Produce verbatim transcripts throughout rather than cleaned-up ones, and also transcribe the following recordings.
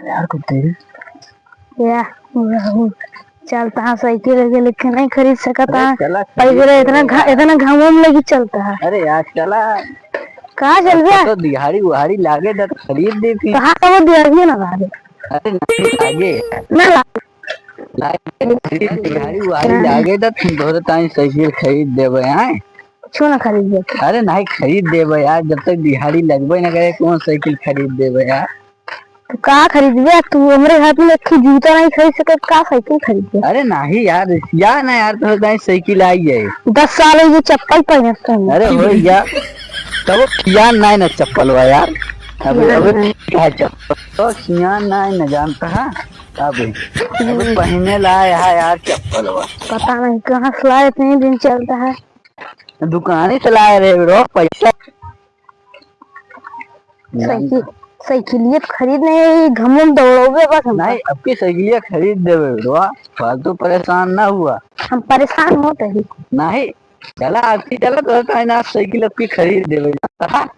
यार, कुत्ते। या, राहुल, चलता है साइकिल के लेके, नहीं खरीद सकता अरे है। चला, पैसे खरीद रहे, इतना लेबे घा-, यार। इतना घामों में लेके चलता है। अरे यार, चला। कहाँ चल अब गया? तो दिहाड़ी उहाड़ी लागे, तो खरीद दे फिर। कहाँ का वो दिहाड़ी ना लागे? अरे नहीं लागे। ना लागे। लागे, दिहाड़ी उहाड़ी लागे, तो फिर तोहरे ताई साइकिल खरीद देबे, आए। क्यों ना खरीद दे? अरे नहीं, खरीद देबे यार, जब तक दिहाड़ी लगबे ना करे, कौन साइकिल खरीद देबे यार? तो का खरीदबे तू? हमरे हाथ में एक ठो जूता नहीं खरीद सके, का साइकिल खरीदबे? अरे नहीं यार, या ना यार, तो कहीं साइकिल आई है। दस साल हो गए चप्पल पहनत हूँ। अरे हो या, तब यार नहीं ना चप्पल हुआ यार। अबे, अबे, नहीं। क्या चप्पल? तो सियान नहीं ना जानता है। अबे, अबे पहने ला है यार चप्पल हुआ। पता नहीं कहाँ से लाए, इतने दिन चलता है। दुकान ही से लाए रहे bro, पैसा। साइकिल, साइकिलिया तो खरीद नहीं, ये घमंड दौड़ोबे बस हम। नहीं, अब की साइकिलिया खरीद देबे bro, फालतू परेशान ना हुआ। हम परेशान होते ही। नहीं, चला, अब की चला, तो है ना, साइकिल अब की खरीद देबे। हाँ?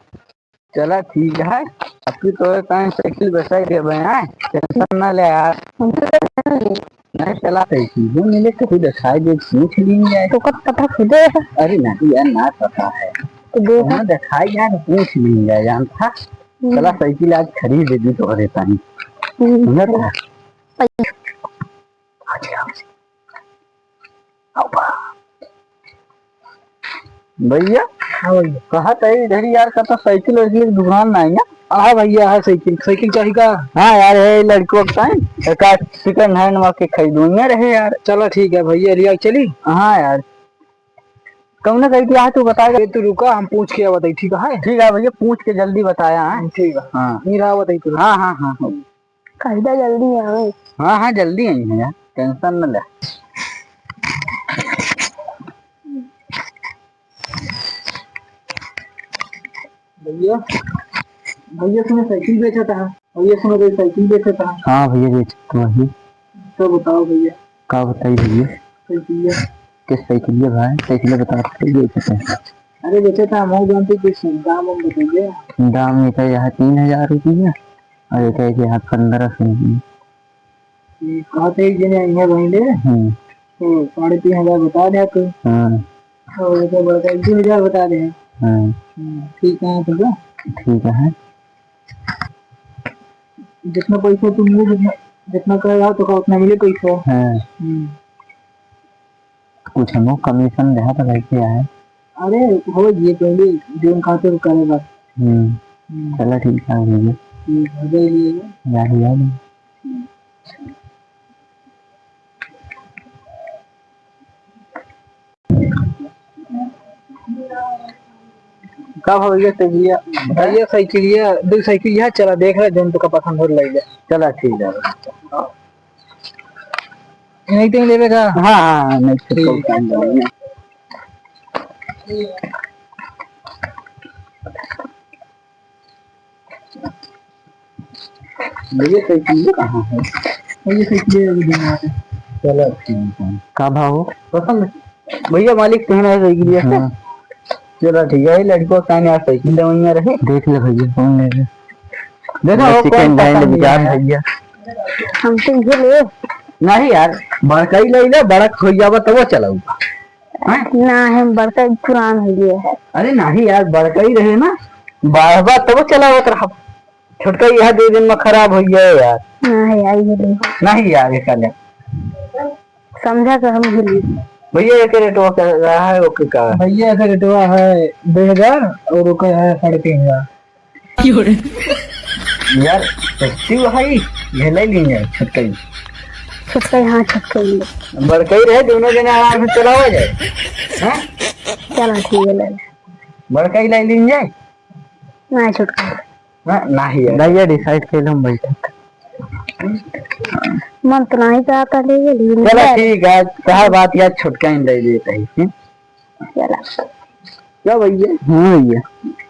चला, ठीक है, अब की तो है, साइकिल बेचाई देबे, हैं? टेंशन ना ले यार। हम तो नहीं, चला, साइकिल जो मिले तो खुद दिखाई दे, पूछ ली जाए। तो कब पता खुदे है? अरे नहीं यार, ना पता है। तो देखा। हमें दिखाई जाए तो पूछ ली जाए, जानता? हम्म। चला, साइकिल आज खरीद दे दी तोहरे ताई। हम्म। समझा था? भैया। हाँ भैया। कहा था इधर यार, का तो साइकिल वाइकिल की दुकान ना है ना? हाँ भैया, है साइकिल। साइकिल चाहिए का? हाँ यार, ये लड़कों का है, एक आध second hand में के खरीदूंगा रहे यार। चला ठीक है भैया, लिया चली। हाँ यार, कौन कही थी? हाँ, तू बता दे। तू रुका, हम पूछ के बताई, ठीक है? ठीक है भैया, पूछ के जल्दी बताया है। ठीक है। हाँ। नहीं रहा बताई तू। हाँ, हाँ, हाँ, हाँ। कह दे जल्दी आवे। हाँ, हाँ, जल्दी आई है यार, टेंशन न ले। भैया, भैया सुनो, साइकिल बेचा था। भैया सुनो, कोई साइकिल बेचा था। हाँ भैया, बेचा तो वही। तो बताओ भैया। का बताई भैया? साइकिल। किस साइकिल है भाई? साइकिल बता सकते हैं, बेचा था। अरे बेचा था, हम जानते किस दाम हम बताइए। दाम एक है यहाँ तीन हजार रुपया और एक है यहाँ पन्द्रह सौ रुपया। ये कहते हैं कि नहीं, ये भाई ले। हम्म। तो साढ़े तीन हजार बता दे तू। हाँ। और ये तो बड़का एक दो हजार बता दे। हाँ। हम्म, ठीक है, तो जा। ठीक है। जितना पैसा तुम ले, जितना, जितना कहे रहा तो का उतना मिले पैसा। हाँ। हम्म। कुछ हमको कमीशन देहा तो कैसे आए? अरे, हो ये पहले जोन खाते को करे बस। हम्म। हम्म। चला ठीक है, भैया। हम्म, हो जाए, ले लो। याद, याद है। हम्म। का भैया, साइकिलिया? भैया, साइकिलिया, दो साइकिलिया चला, देख रहा, जौन तुका पसंद हो, ले ले। चला, ठीक है। नहीं तो लेवे का? हाँ, हाँ, हाँ, नहीं तो ठीक। कोई काम नहीं है। भैया, साइकिल कहाँ है? भैया, साइकिल अभी देना है। चलो, ठीक है। का भाव हो? पसंद है? भैया, मालिक कहना है साइकिल ये। हाँ। चलो, ठीक है, ये लड़कों का यहाँ साइकिल देवइया रहे। देख ले भैया, कौन ले ले? देखो, वो कौन पसंद है? भैया। हम तो ये ले। नहीं यार, बड़का ही ले ले, बड़ा खोई जावा तब चलाऊंगा। हैं? ना, हम बड़का ही पुरान हो गया है। अरे नहीं यार, बड़का ही रहे ना, बार बार तब चलावत रहा। छोटका यह दो दिन में खराब हो गया है यार। ना है यार, ये ले। नहीं यार, ये कर ले। समझा कर हम भूली। भैया, एक रेटवा का है, ओके का? भैया, एक रेटवा है दो हजार और ओके है साढ़े तीन हजार। क्यों रे? यार, सस्ती भाई, ये ले ली है, छोटका ही। छोटका ही, हाँ, छोटका ही ले। बड़का ही रहे, दोनों जने आराम से चलावा जाए। हाँ? चलो, ठीक है, ले ले। बड़का ही ले ली जाए। ना, छोटका। ना, ना ही है। भैया, decide कर लो, हम बैठे। मन तो नहीं चाहता, ले ले, ले चलो, ले। ठीक है, कहा बात यार, छोटका ही ले लेते हैं, हम्म? चला। क्या भैया? हाँ भैया।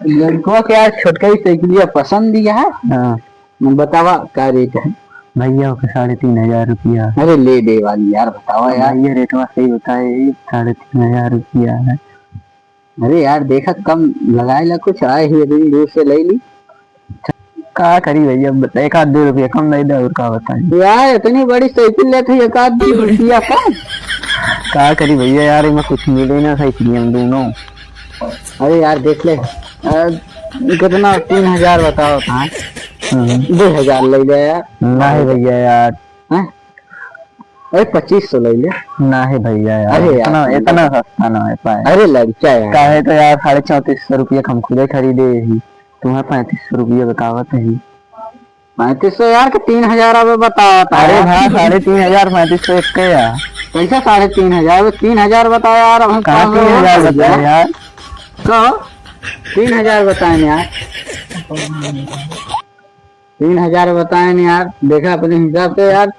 लड़कवा के यार छोटका ही साइकिलिया पसंद दिया है। हाँ। बतावा का रेट है? भैया ओके साढ़े तीन हजार रुपया। अरे ले दे वाली यार, बतावा यार। भैया रेटवा सही बताए, साढ़े तीन हजार रुपया है। अरे यार देखा कम लगाए ला कुछ, आए ही इतनी दूर से ले ली। का करी भैया, अब एक आध दो रुपया कम दे दे, और का बताई। यार, इतनी बड़ी साइकिल लेत है, एक आध दो रुपया कम? का करी भैया यार, एमा कुछ मिले ना साइकिल में दोनों। अरे यार, देख ले, अ, कितना, तीन हजार बताओ था। हम्म। दो हजार ले ले यार। नहीं भैया यार। हैं? अरे, पच्चीस सौ ले ले। नहीं भैया यार, अरे यार, इतना, इतना सस्ता ना हो पाए। अरे लड़का यार। काहे तो यार, साढ़े चौंतीस सौ रुपया के हम खुदे खरीदे ही, तुम्हें पैंतीस सौ रुपया बतावत ही। पैंतीस सौ यार, के तीन हजार अब बतावत है अरे यार। हाँ, साढ़े तीन हजार, पैंतीस सौ एक के यार। कैसा साढ़े तीन हजार? अब तीन हजार बताओ यार, अब हम कहाँ पाँच सौ तीन हजार और बताए यार। यार? कहो, तीन हजार बताए यार। तीन हजार बताए न यार, देखा अपने हिसाब से यार।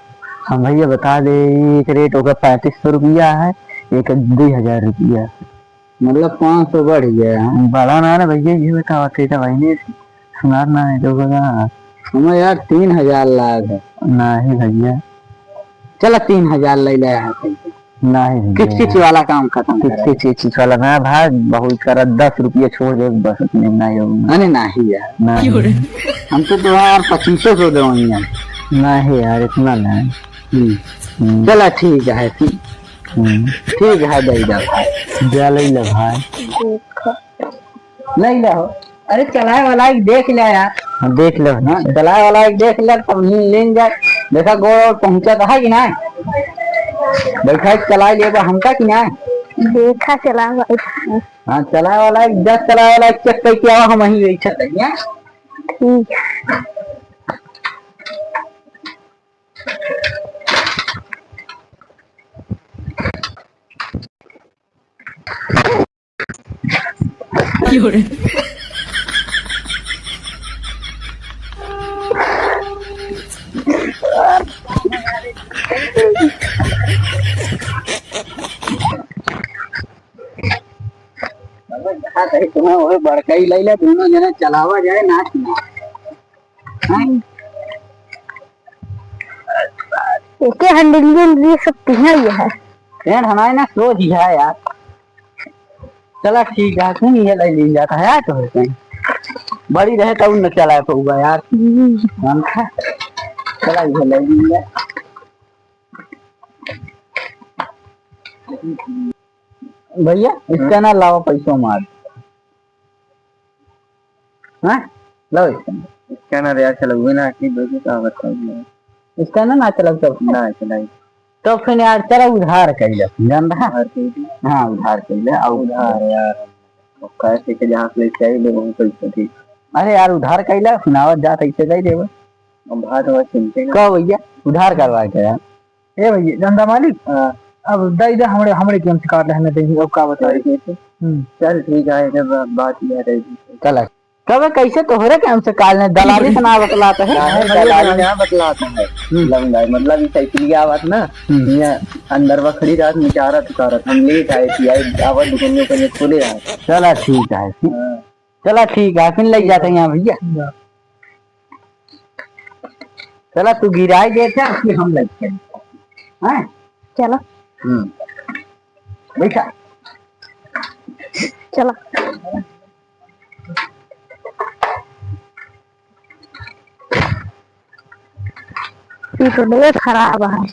हम भैया बता दे, एक रेट होगा पैंतीस सौ रुपया है, एक दुई हजार रुपया। मतलब पाँच सौ बढ़ गया है। बड़ा ना ना भैया, ये बतावा थे तो भाई ने सुनार ना है तो होगा। हमें यार तीन हजार लाग है। नहीं भैया। चला तीन हजार ले ले यहाँ से। नहीं भैया। किच किच वाला काम खत्म किच करा। किच, किच किच वाला ना भाई, बहुत सारा दस रुपया छोड़ दे बस, उतने में नहीं होगा। अरे नहीं यार। नहीं। हम तो, तो यार पच्चीसों सौ देवानी है। नहीं यार, इतना नहीं। हम्म। हम्म। चला ठीक है फिर। हम्म। ठीक है, दे दे भाई। जा ले ले भाई। ले ले हो। अरे चलाए वाला एक देख ले यार। हाँ, देख ले। हाँ, चलाए वाला एक देख ले, तब ले, लेन जाए। देखा गोड़ और पहुँचा तो है कि ना? बैठा एक चलाए लेबा हमका कि ना? देखा चला भाई। हाँ, चलाए वाला एक, दस चलाए वाला एक चेक करके आवा, हम वहीं बैठा थे, हाँ? ठीक। अबे, जहाँ कहीं तुम्हें वही बड़कई लैला, दोनों जना चलावा जाए, नाच ना। हाँ? एके handling ये सब तिहा ये है। Friend हमारे ना सोच ही है यार। चला ठीक है, सुन ये ले लीन जाता है यार, तो होते हैं। बड़ी रहे तब न चला पाऊंगा यार। हम्म। हम खा। चला ये ले लीन जा। भैया, इसका हाँ? ना लावा पैसा मार। हाँ? लाओ इसका। इसका ना यार चलउए ना कि देखो का बताऊँ मैं। इसका ना, ना चलाओ तब। ना चलाई। तो फिर यार चला उधार कइले, जान रहा? उधार कइले। हाँ, उधार कइले, और उधार यार। अब कैसे के जहाँ से लेके आई ले वही पैसा ठीक। अरे यार उधार कइले, सुनावत जात ऐसे दे देबो। अब भात वात चिंते ना। कहो भैया, उधार करवा के यार। ए भैया, जानता मालिक? हाँ। अब दे दे, हमरे, हमरे गेम से काट लेने देंगे, अब का बताए? अरे, कैसे? हम्म। चल, ठीक है, जब बात यह रही। चल, कब कैसे तोहरे गेम से काट लेने, दलाली से ना बतलाता है। नहीं, दलाली ना बतलाता है। हम्म। लौंडा, मतलब, ई साइकिल की आवत ना, हम्म। ये अंदर बखरी रात में चारा तुकारत, हम लेट आए थी, आए, आवत दुकान में खोले आए। चला, ठीक है। हाँ। चला ठीक है, फिर लइ जाते हैं यहाँ भैया। चला तू गिराई देते हैं, फिर हम लइ जाते हैं। हैं? चला। हम्म। बैठा। चला। ये तो बहुत खराब है।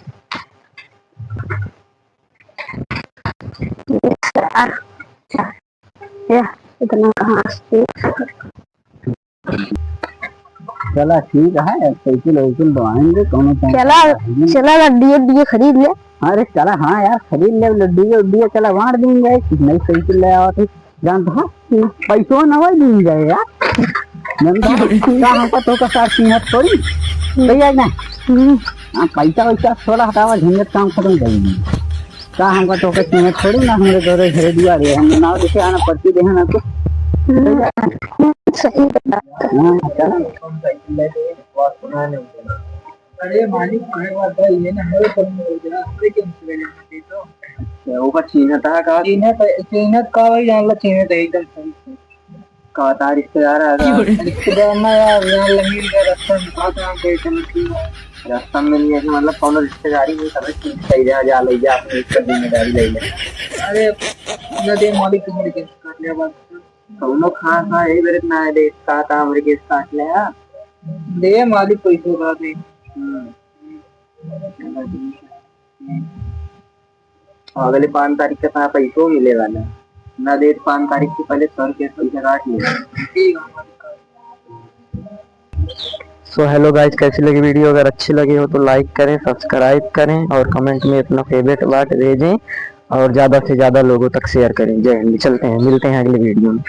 ये सारा, अच्छा। या, इतना कहाँ से? चला ठीक है, साइकिल वाइकिल बनवाएंगे, कौनो टेंशन चला, नहीं है। चला लड्डू उड्डू खरीद ले। अरे चला, हाँ यार, खरीद ले लड्डू उड्डू, चला बांट देंगे, नई साइकिल ले आवा तो जानत हो, हम्म। पैसो न होई दिन जाए यार। जानत हो, का हमका तोहका साथ सीहत थोड़ी, हम्म। सही है ना? हम्म। हाँ, पैसा वैसा थोड़ा हटावा, झंझट काम खत्म कर दी। का हमका तोहका सीहत थोड़ी ना, हमरे घरे घरे दुआरे, हम ना देखे आना पड़ती देहे ना तो। हम्म। सही बात। हाँ, चला। अरे मालिक, कहे बात है, ये ना हमारे ऊपर में हो गया, हमारे क्यों से लेना चाहिए तो? अच्छा, ऊपर चीन्हत है का? चीन्हत, चीन्हत का भाई, जान ला, चीन्हत है एकदम सही से। का ता रिश्तेदार आ गया? रिश्तेदार ना यार, यहाँ लंगीर का रास्ता में, कहाँ से हम गए, चलो ठीक है। रास्ता में मिल गया, मतलब कौन रिश्तेदारी नहीं, सब चीज सही रहा, जा ले जा, अपनी इसका जिम्मेदारी ले ले। अरे, ना दे मालिक, तुम्हारी कैसे काट लिया बात? कौनो खास ना, यही बेरे ना दे, का ता हमरे केस काट ले, हाँ? दे मालिक पैसो का दे। हम्म। अगले पाँच तारीख के साथ पैसो मिले वाला। ना दे तो पाँच तारीख से पहले सौ रुपये पैसा काट ले। So hello guys, कैसी लगी वीडियो? अगर अच्छी लगी हो तो लाइक करें, सब्सक्राइब करें और कमेंट में अपना फेवरेट पार्ट भेजें और ज़्यादा से ज़्यादा लोगों तक शेयर करें। जय हिंद, चलते हैं, मिलते हैं अगली वीडियो में।